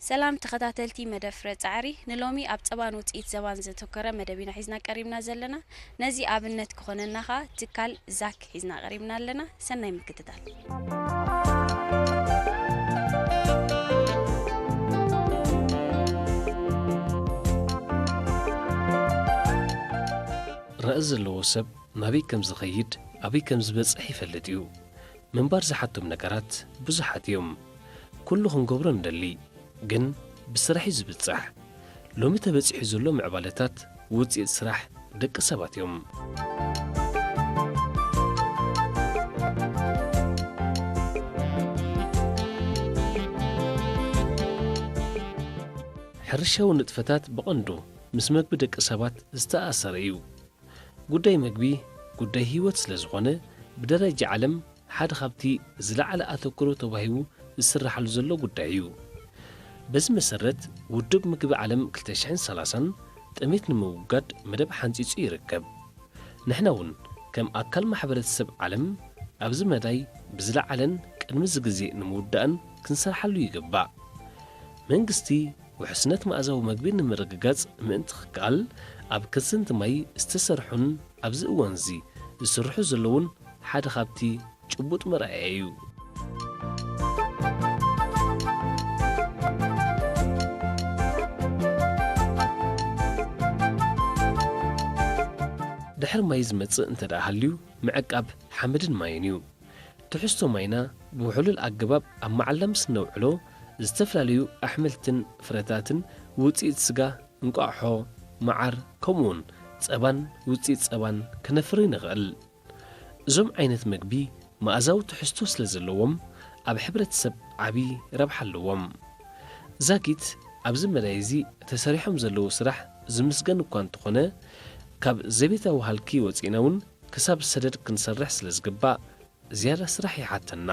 ሰላም ተኸታተልቲ መደብ ፍረ ጻዕሪ፣ ንሎሚ ኣብ ጸባን ውጽኢት ዘባን ዘተኮረ መደብ ኢና ሒዝና ቀሪብና ዘለና። ነዚ ኣብነት ክኾነና ኸኣ ትካል ዛክ ሒዝና ቀሪብና ኣለና። ሰናይ ምክትታል። ራእይ ዘለዎ ሰብ ናበይ ከም ዝኸይድ፣ ኣበይ ከም ዝበጽሕ ይፈልጥ እዩ። ምንባር ዝሓቶም ነገራት ብዙሓት እዮም። ኩሉ ክንገብሮ ንደሊ፣ ግን ብስራሕ እዩ ዝብጻሕ። ሎሚ ተበጺሑ ዘሎ ምዕባለታት ውጽኢት ስራሕ ደቂ ሰባት እዮም። ሕርሻዊ ንጥፈታት ብቐንዱ ምስ መግቢ ደቂ ሰባት ዝተኣሰረ እዩ። ጉዳይ መግቢ ጉዳይ ህይወት ስለ ዝኾነ፣ ብደረጃ ዓለም ሓደ ካብቲ ዝለዓለ ኣተኩሮ ተዋሂቡ ዝስራሓሉ ዘሎ ጉዳይ እዩ። በዚ መሰረት፣ ውድብ ምግቢ ዓለም ክልተ ሽሕን ሰላሳን ጥሜት ንምውጋድ መደብ ሓንጺጹ ይርከብ። ንሕና እውን ከም ኣካል ማሕበረተሰብ ዓለም ኣብዚ መዳይ ብዝለዓለን ቅድሚ እዚ ግዜ ንምውዳእን ክንሰርሓሉ ይግባእ። መንግስቲ ውሕስነት መኣዛዊ መግቢ ንምርግጋጽ ምእንቲ ክከኣል፣ ኣብ ክንስንቲ ማይ ዝተሰርሑን ኣብዚ እዋንዚ ዝስርሑ ዘለውን ሓደ ካብቲ ጭቡጥ መርኣያ እዩ። ድሕሪ ማይ ዝመጽእ እንተ ደኣ ሃልዩ፣ ምዕቃብ ሓመድን ማይን እዩ። ትሕዝቶ ማይና ብውሕሉል ኣገባብ ኣብ መዓላ ምስ ነውዕሎ፣ ዝተፈላለዩ ኣሕምልትን ፍረታትን፣ ውጽኢት ስጋ፣ እንቋቑሖ፣ መዓር፣ ከምኡውን ጸባን ውጽኢት ጸባን ከነፍሪ ንኽእል። እዞም ዓይነት መግቢ መኣዛዊ ትሕዝቶ ስለ ዘለዎም፣ ኣብ ሕብረተሰብ ዓቢ ረብሓ ኣለዎም። ዛጊት ኣብዚ መዳይ እዚ ተሰሪሖም ዘለዉ ስራሕ ዝምስገን እኳ እንተኾነ፣ ካብ ዘቤታዊ ሃልኪ ወጺእና እውን ክሳብ ሰደድ ክንሰርሕ ስለ ዝግባእ፣ ዝያዳ ስራሕ ይሓተና።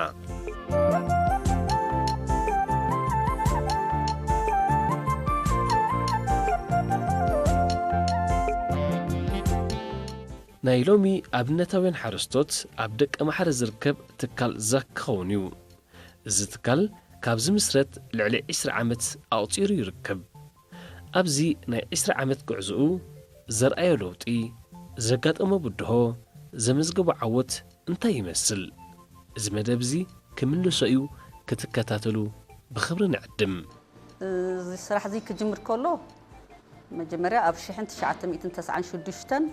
ናይ ሎሚ ኣብነታውያን ሓረስቶት ኣብ ደቀ ማሕረ ዝርከብ ትካል ዛክ ክኸውን እዩ። እዚ ትካል ካብ ዝምስረት ልዕሊ ዕስራ ዓመት ኣቑጺሩ ይርከብ። ኣብዚ ናይ ዕስራ ዓመት ጉዕዞኡ ዘርኣዮ ለውጢ፣ ዘጋጠሞ ብድሆ፣ ዘመዝገቦ ዓወት እንታይ ይመስል? እዚ መደብ እዚ ክምልሶ እዩ፣ ክትከታተሉ ብኽብሪ ንዕድም። እዚ ስራሕ እዚ ክጅምር ከሎ መጀመርያ ኣብ ሽሕን ትሽዓተ ሚእትን ተስዓን ሽዱሽተን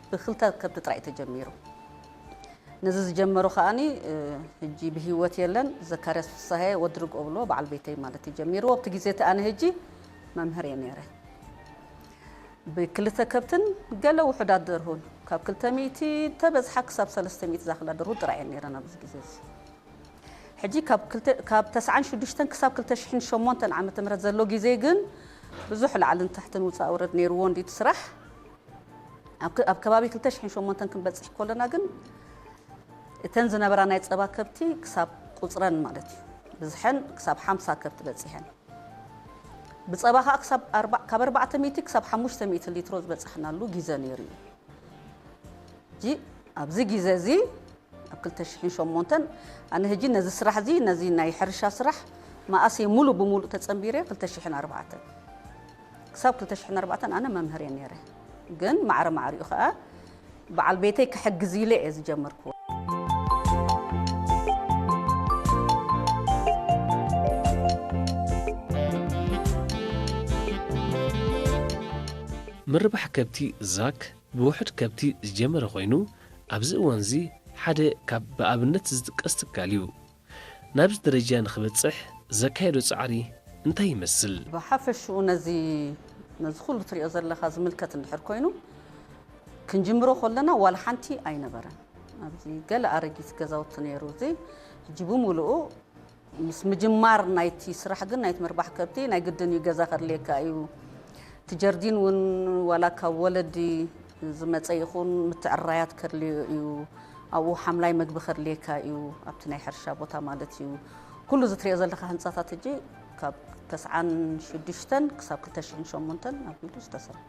ብክልተ ከብቲ ጥራይ ተጀሚሩ። ነዚ ዝጀመሮ ከኣኒ፣ እ፣ ሕጂ ብህይወት የለን፣ ዘካርያስ ፍሳሄ ወዲ ርግኦ ብሎ በዓል ቤተይ ማለት እዩ ጀሚርዎ። ኣብቲ ግዜ እቲ ኣነ ሕጂ መምህር እየ ነይረ። ብክልተ ከብትን ገለ ውሑዳት ደርሁን፣ ካብ ክልተ ሚእቲ ተበዝሓ ክሳብ ሰለስተ ሚእቲ ዝኣኽላ ደርሁ ጥራይ እየን ነይረን ኣብዚ ግዜ እዚ። ሕጂ ካብ ክልተ፣ ካብ ተስዓን ሽዱሽተን ክሳብ ክልተ ሽሕን ሸሞንተን ዓመተ ምህረት ዘሎ ግዜ ግን ብዙሕ ላዕልን ታሕትን ውፃእ ውረድ ነይርዎ እንዲዩ እቲ ስራሕ። ኣብ ከ-፣ ኣብ ከባቢ ክልተ ሽሕን ሸሞንተን ክንበፅሕ ከለና ግን እተን ዝነበራ ናይ ፀባ ከብቲ ክሳብ ቁፅረን ማለት እዩ ብዝሐን ክሳብ ሓምሳ ከብቲ በፂሐን። ብፀባ ከዓ ክሳብ ኣርባ-፣ ካብ ኣርባዕተ ሚእቲ ክሳብ ሓሙሽተ ሚእቲ ሊትሮ ዝበፃሕናሉ ግዜ ነይሩ እዩ። ሕጂ ኣብዚ ግዜ እዚ ኣብ ክልተ ሽሕን ሸሞንተን ኣነ ሕጂ ነዚ ስራሕ እዚ፣ ነዚ ናይ ሕርሻ ስራሕ መኣስ እየ ሙሉ ብሙሉእ ተጸንቢረ? ክልተ ሽሕን ኣርባዕተን። ክሳብ ክልተ ሽሕን ኣርባዕተን ኣነ መምህር እየ ነይረ። ግን ማዕረ ማዕሪኡ ከኣ በዓል ቤተይ ክሕግዝ ኢለ እየ ዝጀመርክዎ። ምርባሕ ከብቲ ዛክ ብውሑድ ከብቲ ዝጀመረ ኮይኑ፣ ኣብዚ እዋንዚ ሓደ ካብ ብኣብነት ዝጥቀስ ትካል እዩ። ናብዚ ደረጃ ንኽበጽሕ ዘካየዶ ጻዕሪ እንታይ ይመስል? ብሓፈሽኡ ነዚ፣ ነዚ ኩሉ ትሪኦ ዘለኻ ዝምልከት እንድሕር ኮይኑ፣ ክንጅምሮ ከለና ዋላ ሓንቲ ኣይነበረን። ኣብዚ ገለ ኣረጊት ገዛውቲ ነይሩ። እዚ ሕጂ ብምሉኡ ምስ ምጅማር ናይቲ ስራሕ ግን፣ ናይቲ ምርባሕ ከብቲ ናይ ግድን እዩ፣ ገዛ ከድልየካ እዩ። እቲ ጀርዲን እውን ዋላ ካብ ወለዲ ዝመጸ ይኹን ምትዕራያት ከድልዮ እዩ። ኣብኡ ሓምላይ መግቢ ከድልየካ እዩ፣ ኣብቲ ናይ ሕርሻ ቦታ ማለት እዩ። ኩሉ እዚ ትሪኦ ዘለኻ ህንጻታት ሕጂ ካብ ተስዓን ሽዱሽተን ክሳብ ክልተ ሽሕን ሸሞንተን ኣቢሉ ዝተሰርሐ።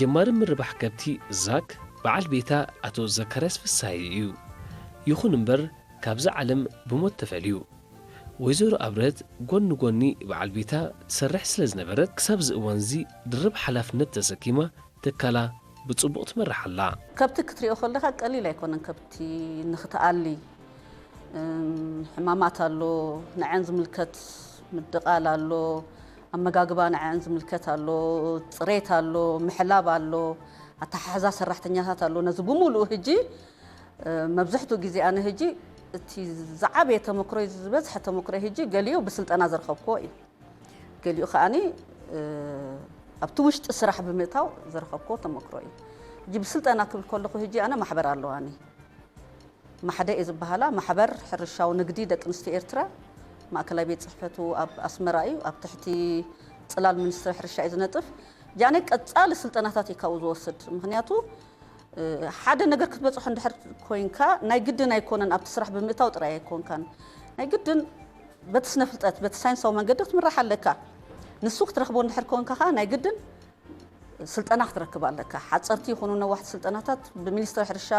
ጀማሪ ምርባሕ ከብቲ ዛክ በዓል ቤታ ኣቶ ዘካርያስ ፍስሃየ እዩ። ይኹን እምበር ካብዛ ዓለም ብሞት ተፈልዩ። ወይዘሮ ኣብረህት ጎኒ ጎኒ በዓል ቤታ ትሰርሕ ስለ ዝነበረት ክሳብ እዚ እዋን እዚ ድርብ ሓላፍነት ተሰኪማ ትካላ ብጽቡቕ ትመርሕ ኣላ። ከብቲ ክትሪኦ ከለኻ ቀሊል ኣይኮነን። ከብቲ ንኽትኣሊ እም፣ ሕማማት ኣሎ፣ ንዐን ዝምልከት ምድቓል ኣሎ፣ ኣመጋግባ ንዐን ዝምልከት ኣሎ፣ ጽሬት ኣሎ፣ ምሕላብ ኣሎ፣ ኣተሓሕዛ ሰራሕተኛታት ኣሎ። ነዚ ብምሉኡ ህጂ እ፣ መብዝሕትኡ ግዜ ኣነ ህጂ እቲ ዝዓበየ ተመክሮይ ዝበዝሐ ተመክሮይ ህጂ ገሊኡ ብስልጠና ዝረኸብክዎ እዩ። ገሊኡ ከኣኒ እ፣ ኣብቲ ውሽጢ ስራሕ ብምእታው ዝረኸብክዎ ተመክሮ እዩ። ህጂ ብስልጠና ክብል ከለኹ ህጂ ኣነ ማሕበር ኣለዋኒ። ማሕደ እየ ዝበሃላ፣ ማሕበር ሕርሻዊ ንግዲ ደቂ ኣንስትዮ ኤርትራ፣ ማእከላይ ቤት ጽሕፈቱ ኣብ ኣስመራ እዩ፣ ኣብ ትሕቲ ጽላል ሚኒስትሪ ሕርሻ እዩ ዝነጥፍ። ጃነ ቀጻሊ ስልጠናታት እዩ ካብኡ ዝወስድ። ምኽንያቱ፣ እ፣ ሓደ ነገር ክትበጽሖ እንድሕር ኮይንካ፣ ናይ ግድን ኣይኮነን ኣብቲ ስራሕ ብምእታው ጥራይ ኣይኮንካን። ናይ ግድን በቲ ስነ ፍልጠት፣ በቲ ሳይንሳዊ መንገዲ ክትምራሕ ኣለካ። ንሱ ክትረኽቦ እንድሕር ኮንካ ከኣ ናይ ግድን ስልጠና ክትረክብ ኣለካ። ሓጸርቲ ይኹኑ ነዋሕቲ ስልጠናታት ብሚኒስትሪ ሕርሻ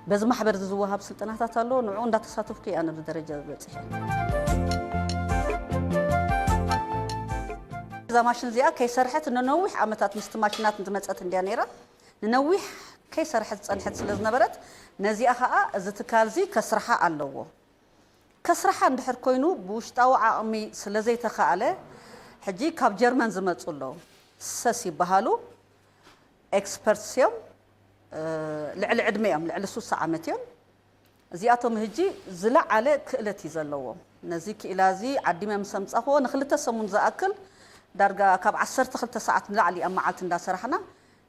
በዚ ማሕበር እዚ ዝወሃብ ስልጠናታት ኣሎ። ንዕኡ እንዳተሳተፍኩ እየ ኣነ ኣብዚ ደረጃ በጺሐ። እዛ ማሽን እዚኣ ከይሰርሐት ንነዊሕ ዓመታት ምስቲ ማሽናት ዝመጸት እንድያ ነይራ። ንነዊሕ ከይሰርሐት ዝጸንሐት ስለ ዝነበረት ነዚኣ ኸኣ እዚ ትካል እዚ ከስርሓ ኣለዎ። ከስርሓ እንድሕር ኮይኑ ብውሽጣዊ ዓቕሚ ስለ ዘይተኻእለ፣ ሕጂ ካብ ጀርመን ዝመጹ ኣለዉ። ሰስ ይበሃሉ። ኤክስፐርትስ እዮም። እ፣ ልዕሊ ዕድመ እዮም፣ ልዕሊ ሱሳ ዓመት እዮም። እዚኣቶም ህጂ ዝለዓለ ክእለት እዩ ዘለዎም። ነዚ ክኢላ እዚ ዓዲመ ምስ ኣምጻኽዎ ንክልተ ሰሙን ዝኣክል ዳርጋ ካብ ዓሰርተ ክልተ ሰዓት ንላዕሊ ኣብ መዓልቲ እንዳሰራሕና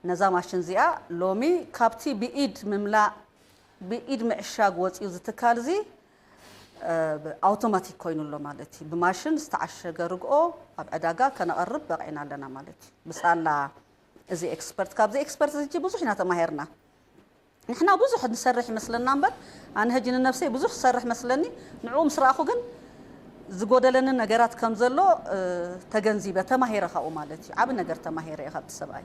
ነዛ ማሽን እዚኣ ሎሚ ካብቲ ብኢድ ምምላእ ብኢድ ምዕሻግ ወጺኡ ዝትካል እዚ፣ እ፣ ኣውቶማቲክ ኮይኑ ኣሎ ማለት እዩ። ብማሽን ዝተዓሸገ ርግኦ ኣብ ዕዳጋ ከነቐርብ በቒዕና ኣለና ማለት እዩ። ብሳላ እዚ ኤክስፐርት፣ ካብዚ ኤክስፐርት እዚ ብዙሕ ኢና ተማሂርና። ንሕና ብዙሕ ንሰርሕ ይመስለና እምበር፣ ኣነ ሕጂ ንነብሰይ ብዙሕ ዝሰርሕ መስለኒ። ንዕኡ ምስ ረኣኹ ግን ዝጎደለኒ ነገራት ከም ዘሎ፣ እ፣ ተገንዚበ፣ ተማሂረ ካብኡ ማለት እዩ። ዓቢ ነገር ተማሂረ እየ ካብቲ ሰብኣይ።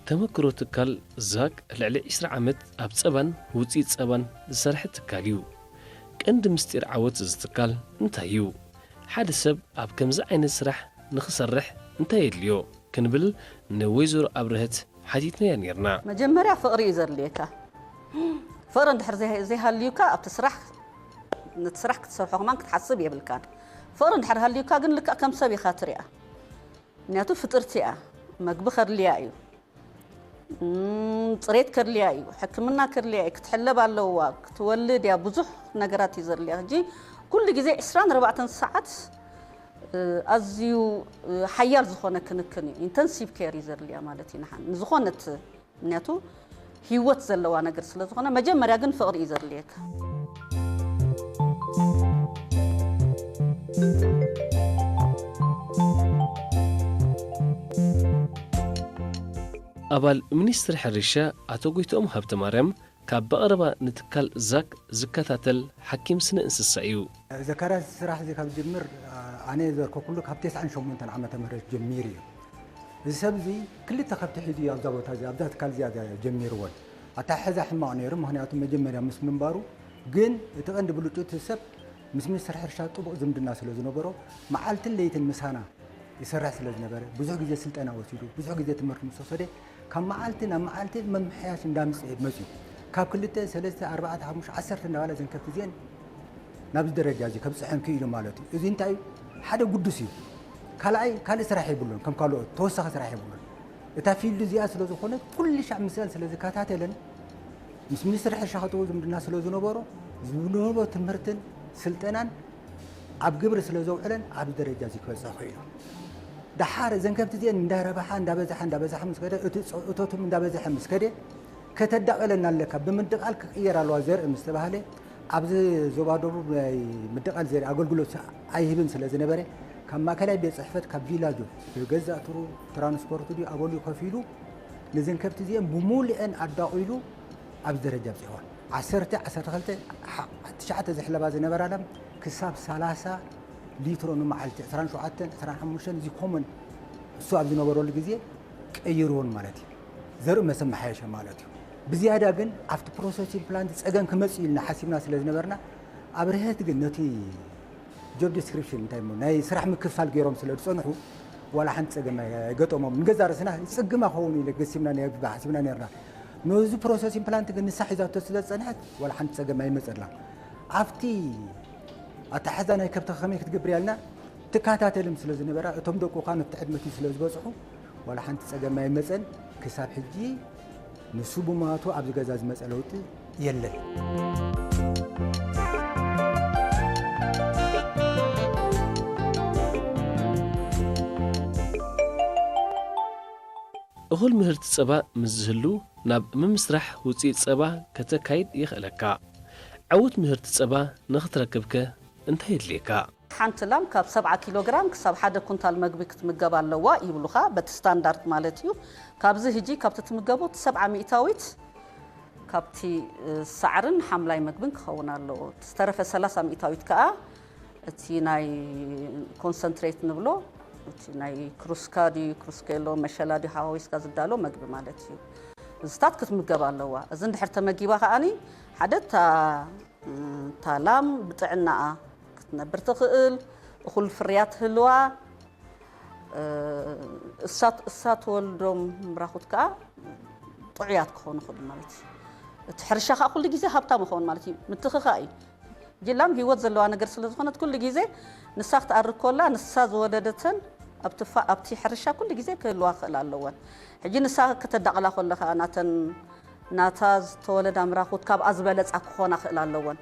ተመክሮ ትካል ዛክ ልዕሊ ዕስራ ዓመት ኣብ ጸባን ውጽኢት ጸባን ዝሰርሐ ትካል እዩ። ቀንዲ ምስጢር ዓወት እዚ ትካል እንታይ እዩ? ሓደ ሰብ ኣብ ከምዚ ዓይነት ስራሕ ንኽሰርሕ እንታይ የድልዮ? ክንብል ንወይዘሮ ኣብርሀት ሓቲትናያ ነይርና። መጀመርያ ፍቕሪ እዩ ዘድልየካ። ፍቕሪ እንድሕር ዘይ-፣ ዘይሃልዩካ ኣብቲ ስራሕ፣ ነቲ ስራሕ ክትሰርሖ ከማን ክትሓስብ የብልካን። ፍቕሪ እንድሕር ሃልዩካ ግን ልክዕ ከም ሰብ ኢኻ ትሪኣ። ምክንያቱ ፍጥርቲ እያ፣ መግቢ ከድልያ እዩ። እም፣ ጽሬት ከድልያ እዩ፣ ሕክምና ከድልያ እዩ፣ ክትሕለብ ኣለዋ፣ ክትወልድ እያ፣ ብዙሕ ነገራት እዩ ዘድልያ። ሕጂ ኩሉ ግዜ ዕስራን ኣርባዕተን ሰዓት፣ እ፣ ኣዝዩ፣ እ፣ ሓያል ዝኾነ ክንክን እዩ፣ ኢንተንሲቭ ኬር እዩ ዘድልያ ማለት እዩ ንሓን ንዝኾነት፣ ምክንያቱ ህይወት ዘለዋ ነገር ስለ ዝኾነ፣ መጀመርያ ግን ፍቕሪ እዩ ዘድልየካ። ኣባል ሚኒስትሪ ሕርሻ ኣቶ ጎይትኦም ሃብተማርያም ካብ ብቐረባ ንትካል ዛክ ዝከታተል ሓኪም ስነ እንስሳ እዩ። ዘካርያስ ስራሕ እዚ ካብ ዝጅምር፣ ኣነ ዘርከኩሉ ካብ ተስዓን ሸሞንተን ዓመተ ምህረት ጀሚሩ እዩ። እዚ ሰብ እዚ ክልተ ከብቲ ሒዙ እዩ ኣብዛ ቦታ እዚ፣ ኣብዛ ትካል እዚኣ ጀሚርወን። ኣተሓሕዛ ሕማቕ ነይሩ፣ ምኽንያቱ መጀመርያ ምስ ምንባሩ። ግን እቲ ቀንዲ ብልጩ እቲ ሰብ ምስ ሚኒስትሪ ሕርሻ ጥቡቕ ዝምድና ስለ ዝነበሮ፣ መዓልትን ለይትን ምሳና ይሰርሕ ስለ ዝነበረ፣ ብዙሕ ግዜ ስልጠና ወሲዱ፣ ብዙሕ ግዜ ትምህርቲ ምስ ወሰደ፣ ካብ መዓልቲ ናብ መዓልቲ መምሕያሽ እንዳምጽእ መጽዩ። ካብ ክልተ፣ ሰለስተ፣ ኣርባዕተ፣ ሓሙሽተ፣ ዓሰርተ እንዳበለ እዘን ከብቲ እዚአን ናብዚ ደረጃ እዚ ከብጽሐን ክኢሉ ማለት እዩ። እዚ እንታይ እዩ? ሓደ ግዱስ እዩ። ካልኣይ፣ ካልእ ስራሕ የብሉን፣ ከም ካልኦት ተወሳኺ ስራሕ የብሉን። እታ ፊልድ እዚኣ ስለ ዝኾነት፣ ኩሉ ሻዕ ምስአን ስለ ዝከታተለን፣ ምስ ሚኒስትሪ ሕርሻ ከጥቡ ዝምድና ስለ ዝነበሮ፣ ዝነበሮ ትምህርትን ስልጠናን ኣብ ግብሪ ስለ ዘውዕለን፣ ኣብዚ ደረጃ እዚ ክበጽሕ ክኢሉ። ደሓር እዘን ከብቲ እዚአን እንዳረባሓ፣ እንዳበዝሓ፣ እንዳበዝሓ ምስ ከደ፣ እቲ ጾ-፣ እቶቶም እንዳበዝሐ ምስ ከደ፣ ከተዳቕለና ኣለካ፣ ብምድቓል ክቕየር ኣለዋ ዘርኢ ምስ ተባህለ፣ ኣብዚ ዞባ ደቡብ ናይ ምድቓል ዘርኢ ኣገልግሎት ኣይህብን ስለ ዝነበረ፣ ካብ ማእከላይ ቤት ጽሕፈት፣ ካብ ቪላጆ፣ ብገዛእ ትሩ ትራንስፖርት ድዩ ኣበሉ ከፊሉ፣ ነዘን ከብቲ እዚአን ብሙሉአን ኣዳቒሉ ኣብዚ ደረጃ ኣብጺሕወን። ዓሰርተ ዓሰርተ ክልተ ትሽዓተ ዝሕለባ ዝነበራ ላም ክሳብ ሰላሳ ሊትሮ ንመዓልቲ ዕስራን ሸውዓተን ዕስራን ሓሙሽተን እዚ ኮመን እሱ ኣብ ዝነበረሉ ግዜ ቀይርዎን ማለት እዩ። ዘርኢ መሰ መሓየሸ ማለት እዩ። ብዝያዳ ግን ኣብቲ ፕሮሰሲንግ ፕላንት ጸገም ክመጽእ ኢልና ሓሲብና ስለ ዝነበርና ኣብርሀት ግን ነቲ ጆብ ዲስክሪፕሽን እንታይ እሞ ናይ ስራሕ ምክፋል ገይሮም ስለ ዝጸንሑ ዋላ ሓንቲ ጸገም ኣይገጠሞም። ንገዛ ርእስና ይጽግማ ክኸውን ኢለ ገሲምና ነይ- ሓሲብና ነርና። ነዚ ፕሮሰሲንግ ፕላንት ግን ንሳ ሒዛቶ ስለ ዝጸንሐት ዋላ ሓንቲ ጸገም ኣይመጸላ። ኣብቲ ኣተሓዛ ናይ ከብቲ ከመይ ክትገብር ያልና ትከታተልም ስለ ዝነበራ እቶም ደቁ ኳ ነቲ ዕድመቲ ስለ ዝበጽሑ ዋላ ሓንቲ ጸገም ኣይመጸን። ክሳብ ሕጂ ንሱ ብማቱ ኣብዚ ገዛ ዝመጸ ለውጢ የለን። እኹል ምህርቲ ጸባ ምስ ዝህሉ ናብ ምምስራሕ ውፅኢት ጸባ ከተካይድ የኽእለካ። ዕዉት ምህርቲ ጸባ ንኽትረክብከ እንታይ የድልየካ? ሓንቲ ላም ካብ ሰብዓ ኪሎ ግራም ክሳብ ሓደ ኩንታል መግቢ ክትምገብ ኣለዋ ይብሉኻ፣ በቲ ስታንዳርድ ማለት እዩ። ካብዚ ህጂ ካብቲ ትምገቦ እቲ ሰብዓ ሚእታዊት ካብቲ ሳዕርን ሓምላይ መግብን ክኸውን ኣለዎ። እቲ ዝተረፈ ሰላሳ ሚእታዊት ከኣ እቲ ናይ ኮንሰንትሬት ንብሎ እቲ ናይ ክሩስካ ድዩ ክሩስኬሎ መሸላ ድዩ ሓዋዊስካ ዝዳሎ መግቢ ማለት እዩ። እዚታት ክትምገብ ኣለዋ። እዚ እንድሕር ተመጊባ ከኣኒ ሓደ እታ እታ ላም ብጥዕናኣ ክትነብር ትኽእል፣ እኹል ፍርያት ትህልዋ፣ እሳ ትወልዶም ምራኹት ከኣ ጥዑያት ክኾኑ ይኽእሉ ማለት እዩ። እቲ ሕርሻ ከኣ ኩሉ ግዜ ሃብታም ይኸውን ማለት እዩ። ምትኽኻእ እዩ። ሕጂ ላም ህይወት ዘለዋ ነገር ስለ ዝኾነት ኩሉ ግዜ ንሳ ክትኣሪ ኮላ ንሳ ዝወለደተን ኣብቲ ፋ ኣብቲ ሕርሻ ኩሉ ግዜ ክህልዋ ክኽእላ ኣለወን። ሕጂ ንሳ ከተዳቕላ ኮለኻ ናተን ናታ ዝተወለዳ ምራኹት ካብኣ ዝበለጻ ክኾና ክኽእላ ኣለወን።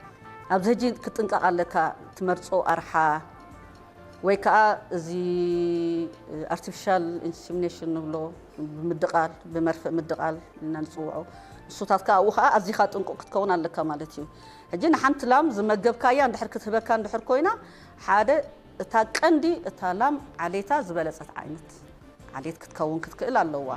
ኣብዚ ሕጂ ክትጥንቀቕ ኣለካ ትመርጾ ኣርሓ ወይ ከኣ እዚ ኣርቲፊሻል ኢንሲሚኔሽን ንብሎ ብምድቓል ብመርፍእ ምድቓል ኢልና ንጽውዖ ንሱታት ከኣ ኣብኡ ከኣ ኣዚኻ ጥንቁቕ ክትከውን ኣለካ ማለት እዩ። ሕጂ ንሓንቲ ላም ዝመገብካያ እንድሕር ክትህበካ እንድሕር ኮይና ሓደ እታ ቀንዲ እታ ላም ዓሌታ ዝበለጸት ዓይነት ዓሌት ክትከውን ክትክእል ኣለዋ።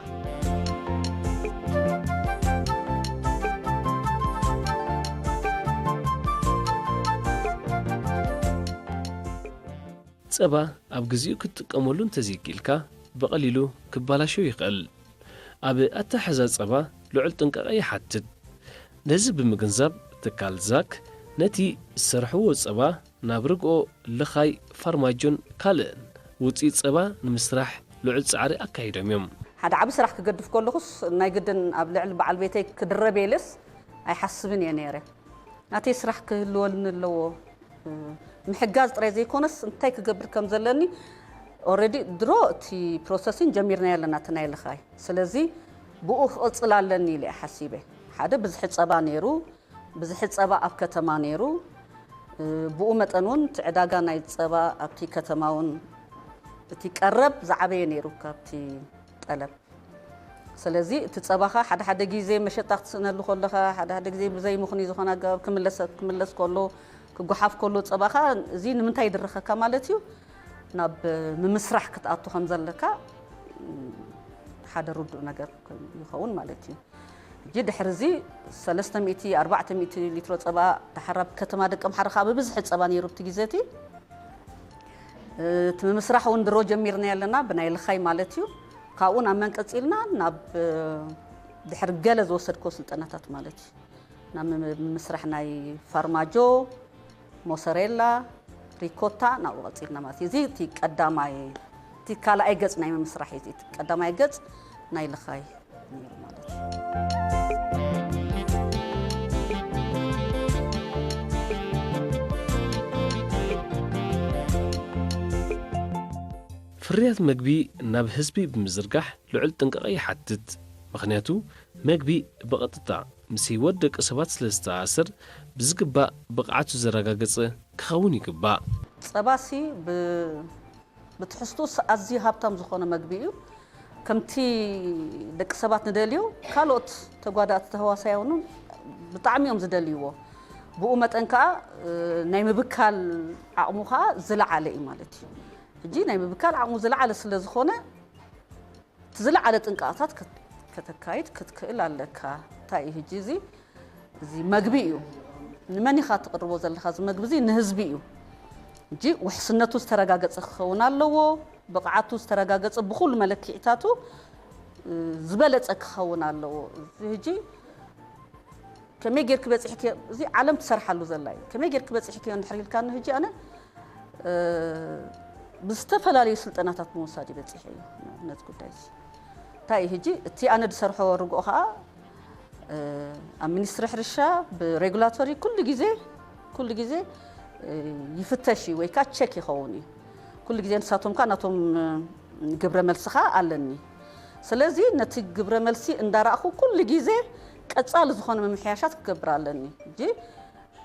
ጸባ ኣብ ግዜኡ ክትጥቀመሉ እንተዘይክኢልካ ብቐሊሉ ክባላሾ ይኽእል። ኣብ ኣተሓሕዛ ጸባ ልዑል ጥንቃቐ ይሓትት። ነዚ ብምግንዛብ ትካል ዛክ ነቲ ዝሰርሕዎ ጸባ ናብ ርግኦ፣ ልኻይ፣ ፋርማጆን ካልእን ውፅኢት ፀባ ንምስራሕ ልዑል ፃዕሪ ኣካይዶም እዮም። ሓደ ዓቢ ስራሕ ክገድፍ ከለኹስ ናይ ግድን ኣብ ልዕሊ በዓል ቤተይ ክድረብ እየ ኢለስ ኣይሓስብን እየ ነይረ። ናተይ ስራሕ ክህልወኒ ኣለዎ። ምሕጋዝ ጥራይ ዘይኮነስ እንታይ ክገብር ከም ዘለኒ ኦረዲ ድሮ እቲ ፕሮሰሲን ጀሚርናዮ ኣለና እቲ ናይ ልኻይ። ስለዚ ብኡ ክቕፅል ኣለኒ ኢለ እየ ሓሲበ። ሓደ ብዝሒ ፀባ ነይሩ። ብዝሒ ጸባ ኣብ ከተማ ነይሩ። ብኡ መጠን እውን እቲ ዕዳጋ ናይ ጸባ ኣብቲ ከተማ እውን እቲ ቀረብ ዝዓበየ ነይሩ ካብቲ ጠለብ። ስለዚ እቲ ጸባኻ ሓደ ሓደ ግዜ መሸጣ ክትስእነሉ ከለኻ ሓደ ሓደ ግዜ ብዘይ ምኽንዩ ዝኾነ ኣገባብ ክምለስ ክምለስ ከሎ ክጓሓፍ ከሎ ጸባኻ እዚ ንምንታይ ይድርኸካ ማለት እዩ ናብ ምምስራሕ ክትኣቱ ከም ዘለካ ሓደ ርዱእ ነገር ይኸውን ማለት እዩ። ሕጂ ድሕሪ እዚ ሰለስተ ሚእቲ ኣርባዕተ ሚእቲ ሊትሮ ጸባ ደሓር ኣብ ከተማ ደቀምሓረ ከኣ ብብዝሒ ጸባ ነይሩ ኣብቲ ግዜ እቲ። እቲ ምምስራሕ እውን ድሮ ጀሚርናዮ ኣለና ብናይ ልኻይ ማለት እዩ። ካብኡ ናብ መን ቀጺልና ናብ ድሕሪ ገለ ዝወሰድክዎ ስልጠናታት ማለት እዩ። ናብ ምምስራሕ ናይ ፋርማጆ፣ ሞሰሬላ፣ ሪኮታ ናብኡ ቀፂልና ማለት እዩ። እዚ እቲ ቀዳማይ እቲ ካልኣይ ገፅ ናይ ምምስራሕ እዩ። እቲ ቀዳማይ ገፅ ናይ ልኻይ ነይሩ ማለት እዩ። ፍርያት መግቢ ናብ ህዝቢ ብምዝርጋሕ ልዑል ጥንቃቐ ይሓትት። ምኽንያቱ መግቢ ብቐጥታ ምስ ህይወት ደቂ ሰባት ስለ ዝተኣሳሰር ብዝግባእ ብቕዓቱ ዘረጋገጸ ክኸውን ይግባእ። ጸባሲ ብትሕዝትኡስ ኣዝዩ ሃብታም ዝኾነ መግቢ እዩ። ከምቲ ደቂ ሰባት ንደልዮ ካልኦት ተጓዳእቲ ተህዋሳያ እውን ብጣዕሚ እዮም ዝደልይዎ። ብኡ መጠን ከዓ ናይ ምብካል ዓቕሙ ከዓ ዝለዓለ እዩ ማለት እዩ። ሕጂ ናይ ምብካል ዓቕሙ ዝለዓለ ስለ ዝኾነ እቲ ዝለዓለ ጥንቃቐታት ከተካይድ ክትክእል ኣለካ። እንታይ እዩ ሕጂ እዚ እዚ መግቢ እዩ። ንመን ኢኻ ትቕርቦ ዘለኻ? እዚ መግቢ እዚ ንህዝቢ እዩ። ሕጂ ውሕስነቱ ዝተረጋገጸ ክኸውን ኣለዎ። ብቕዓቱ ዝተረጋገጸ፣ ብኹሉ መለክዒታቱ፣ እ፣ ዝበለጸ ክኸውን ኣለዎ። እዚ ሕጂ ከመይ ጌርኪ በጺሕኪ፣ እዚ ዓለም ትሰርሓሉ ዘላ እዩ። ከመይ ጌርኪ በጺሕኪዮ እንድሕር ኢልካኒ፣ ሕጂ ኣነ፣ እ፣ ብዝተፈላለዩ ስልጠናታት ምውሳድ እዩ በጺሐ እዩ ነዚ ጉዳይ እዚ። እንታይ እዩ ሕጂ እቲ ኣነ ዝሰርሖ ርግኦ ኸኣ፣ እ፣ ኣብ ሚኒስትሪ ሕርሻ ብሬጉላቶሪ ኩሉ ግዜ፣ ኩሉ ግዜ፣ እ፣ ይፍተሽ እዩ ወይ ከኣ ቸክ ይኸውን እዩ። ኩሉ ግዜ ንሳቶም ከኣ ናቶም፣ እ፣ ግብረ መልሲ ኸኣ ኣለኒ። ስለዚ ነቲ ግብረ መልሲ እንዳረኣኹ ኩሉ ግዜ ቀጻሊ ዝኾነ ምምሕያሻት ክገብር ኣለኒ። ሕጂ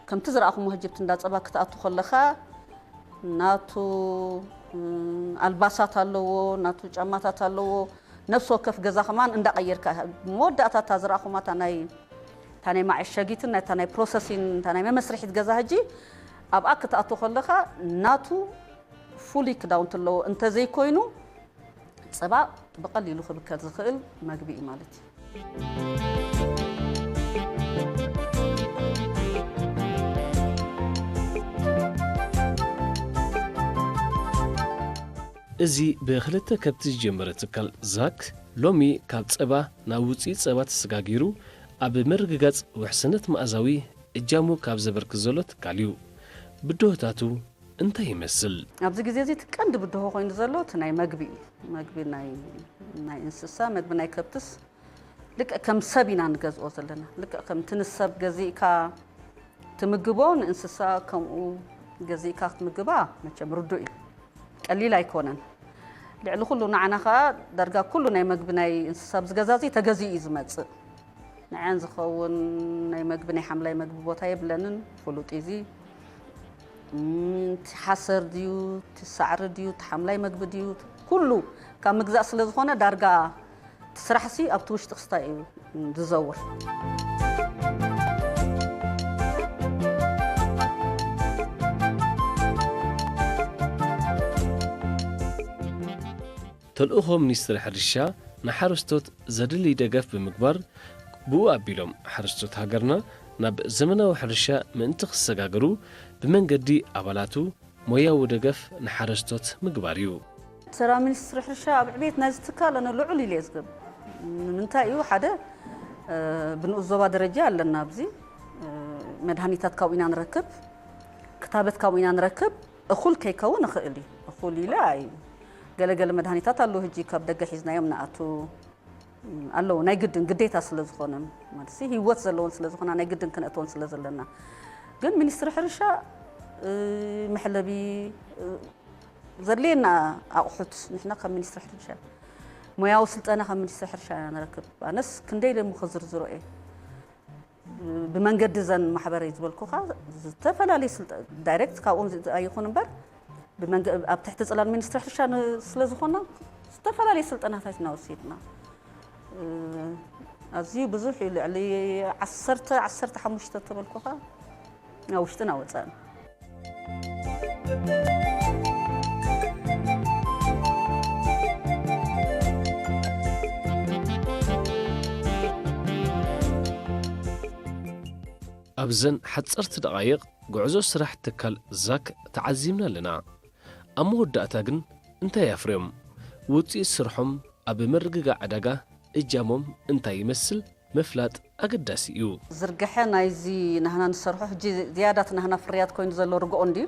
ከምቲ ዝረኣኹሞ፣ ሕጂ ኣብቲ እንዳ ጸባ ክትኣቱ ከለኻ ናቱ፣ እ፣ ኣልባሳት ኣለዎ፣ ናቱ ጫማታት ኣለዎ። ነፍሲ ወከፍ ገዛ ከማን እንዳቐየርካ፣ መወዳእታ እታ ዝረኣኹማ እታ ናይ፣ እታ ናይ መዐሸጊትን ናይ፣ እታ ናይ ፕሮሰሲን፣ እታ ናይ መመስርሒት ገዛ፣ ሕጂ ኣብኣ ክትኣቱ ከለኻ ናቱ ፉሊ ክዳውንቲ ኣለዎ። እንተዘይኮይኑ ጸባ ብቐሊሉ ክብከል ዝኽእል መግቢ እዩ ማለት እዩ። እዚ ብክልተ ከብቲ ዝጀመረ ትካል ዛክ፣ ሎሚ ካብ ጸባ ናብ ውጽኢት ጸባ ተሰጋጊሩ ኣብ ምርግጋጽ ውሕስነት መኣዛዊ እጃሙ ካብ ዘበርክት ዘሎ ትካል እዩ። ብድሆታቱ እንታይ ይመስል? ኣብዚ ግዜ እዚ እቲ ቀንዲ ብድሆ ኮይኑ ዘሎ እቲ ናይ መግቢ እዩ። መግቢ ናይ፣ ናይ እንስሳ፣ መግቢ ናይ ከብትስ ልክዕ ከም ሰብ ኢና ንገዝኦ ዘለና። ልክዕ ከምቲ ንሰብ ገዚእካ ትምግቦ፣ ንእንስሳ ከምኡ ገዚእካ ክትምግባ መቸም ርዱእ እዩ። ቀሊል ኣይኮነን። ልዕሊ ኩሉ ንዓና ኸኣ ዳርጋ ኩሉ ናይ መግቢ ናይ እንስሳ ኣብዚ ገዛ እዚ ተገዚኡ እዩ ዝመጽእ። ንዐን ዝኸውን ናይ መግቢ፣ ናይ ሓምላይ መግቢ ቦታ የብለንን፣ ፍሉጥ እዩ እዚ። እም፣ እቲ ሓሰር ድዩ፣ እቲ ሳዕሪ ድዩ፣ እቲ ሓምላይ መግቢ ድዩ፣ ኩሉ ካብ ምግዛእ ስለ ዝኾነ ዳርጋ እቲ ስራሕሲ ኣብቲ ውሽጢ ክስታይ እዩ ዝዘውር። ተልእኾ ሚኒስትሪ ሕርሻ ንሓረስቶት ዘድሊ ደገፍ ብምግባር፣ ብኡ ኣቢሎም ሓረስቶት ሃገርና ናብ ዘመናዊ ሕርሻ ምእንቲ ክሰጋገሩ ብመንገዲ ኣባላቱ ሞያዊ ደገፍ ንሓረስቶት ምግባር እዩ። ተራ ሚኒስትሪ ሕርሻ ኣብ ዕቤት ናይዚ ትካል ኣነ ልዑል ኢለ እየ ዝገብር። ንምንታይ እዩ? ሓደ፣ እ፣ ብንኡስ ዞባ ደረጃ ኣለና ኣብዚ፣ እ፣ መድሃኒታት ካብኡ ኢና ንረክብ፣ ክታበት ካብኡ ኢና ንረክብ። እኹል ከይከውን ይኽእል እዩ። እኹል ኢለ ኣይ-፣ ገለ ገለ መድሃኒታት ኣለዉ፣ ሕጂ ካብ ደገ ሒዝናዮም ንኣቱ ኣለዉ፣ ናይ ግድን ግዴታ ስለ ዝኾነ፣ ማለት ሲ ህይወት ዘለዎን ስለ ዝኾና ናይ ግድን ክነእትወን ስለ ዘለና። ግን ሚኒስትሪ ሕርሻ፣ እ፣ መሕለቢ፣ እ፣ ዘድልየና ኣቑሑት ንሕና ካብ ሚኒስትሪ ሕርሻ፣ ሞያዊ ስልጠና ካብ ሚኒስትሪ ሕርሻ ኢና ንረክብ። ኣነስ ክንደይ ኢለ እሞ ክዝርዝሮ እየ። ብመንገዲ እዘን ማሕበረይ ዝበልኩኻ ዝተፈላለዩ ስልጠ-፣ ዳይሬክት ካብኦም ዝ-፣ ኣይኹን እምበር፣ ብመንገ-፣ ኣብ ትሕቲ ጽላል ሚኒስትሪ ሕርሻ ን-፣ ስለ ዝኾና ዝተፈላለዩ ስልጠናታት ኢና ወሲድና። እ፣ ኣዝዩ ብዙሕ እዩ፣ ልዕሊ ዓሰርተ፣ ዓሰርተ ሓሙሽተ ተበልኩኻ፣ ናብ ውሽጥን ኣብ ወጻእን። ኣብዘን ሓጸርቲ ደቓይቕ ጉዕዞ ስራሕ ትካል ዛክ ተዓዚብና ኣለና። ኣብ መወዳእታ ግን እንታይ ኣፍርዮም? ውጽኢት ስርሖም ኣብ ምርግጋእ ዕዳጋ እጃሞም እንታይ ይመስል ምፍላጥ ኣገዳሲ እዩ። ዝርግሐ ናይዚ ናህና ንሰርሖ፣ ሕጂ ዝያዳ እቲ ናህና ፍርያት ኮይኑ ዘሎ ርግኦ እንድዩ።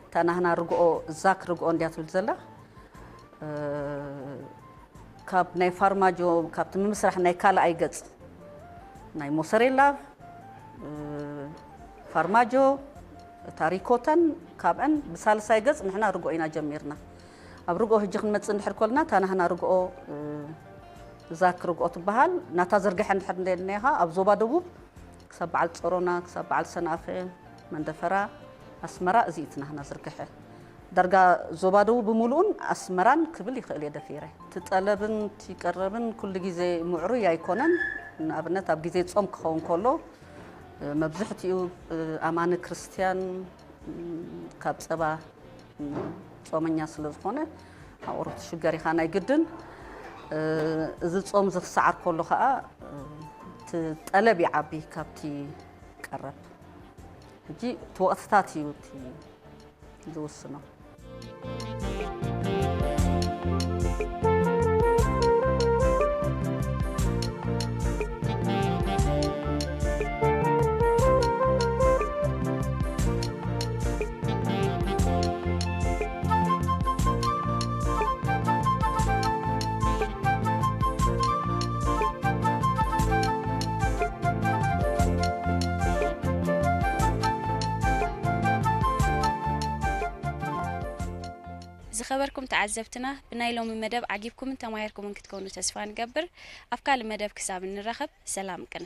እታ ናህና ርግኦ፣ ዛክ ርግኦ እንድያ ትብል ዘላ። እ፣ ካብ ናይ ፋርማጆ፣ ካብቲ ምምስራሕ ናይ ካልኣይ ገጽ ናይ ሞሰሬላ፣ እ፣ ፋርማጆ፣ እታ ሪኮታን ካብአን ብሳልሳይ ገጽ ንሕና ርግኦ ኢና ጀሚርና። ኣብ ርግኦ ሕጂ ክንመጽእ እንድሕር ኮልና፣ እታ ናህና ርግኦ፣ እ፣ ዛክ ርግኦ ትበሃል። ናታ ዝርግሐ እንድሕር እንደ-፣ እኒኻ ኣብ ዞባ ደቡብ ክሳብ በዓል ጸሮና፣ ክሳብ በዓል ሰንኣፈ፣ መንደፈራ፣ ኣስመራ፣ እዚ እዩ እቲ ናህና ዝርግሐ። ዳርጋ ዞባ ደቡብ ብምሉኡን ኣስመራን ክብል ይኽእል እየ ደፊረ። እቲ ጠለብን እቲ ቀረብን ኩሉ ግዜ ምዕሩይ ኣይኮነን። ንኣብነት ኣብ ግዜ ጾም ክኸውን ከሎ፣ እ፣ መብዝሕትኡ፣ እ፣ ኣማኒ ክርስትያን፣ ም፣ ካብ ጸባ፣ ም፣ ጾመኛ ስለ ዝኾነ፣ ኣብኡ ርክትሽገር ኢኻ ናይ ግድን። እ፣ እዚ ጾም እዚ ክሰዓር ከሎ ኸኣ፣ እ፣ እቲ ጠለብ ይዓቢ ካብቲ ቀረብ። ሕጂ እቲ ወቕትታት እዩ እቲ ዝውስኖ። ዝኸበርኩም ተዓዘብትና፣ ብናይ ሎሚ መደብ ዓጊብኩምን ተማሂርኩምን ክትኮኑ ተስፋ ንገብር። ኣብ ካልእ መደብ ክሳብ እንራኸብ፣ ሰላም ቅነ።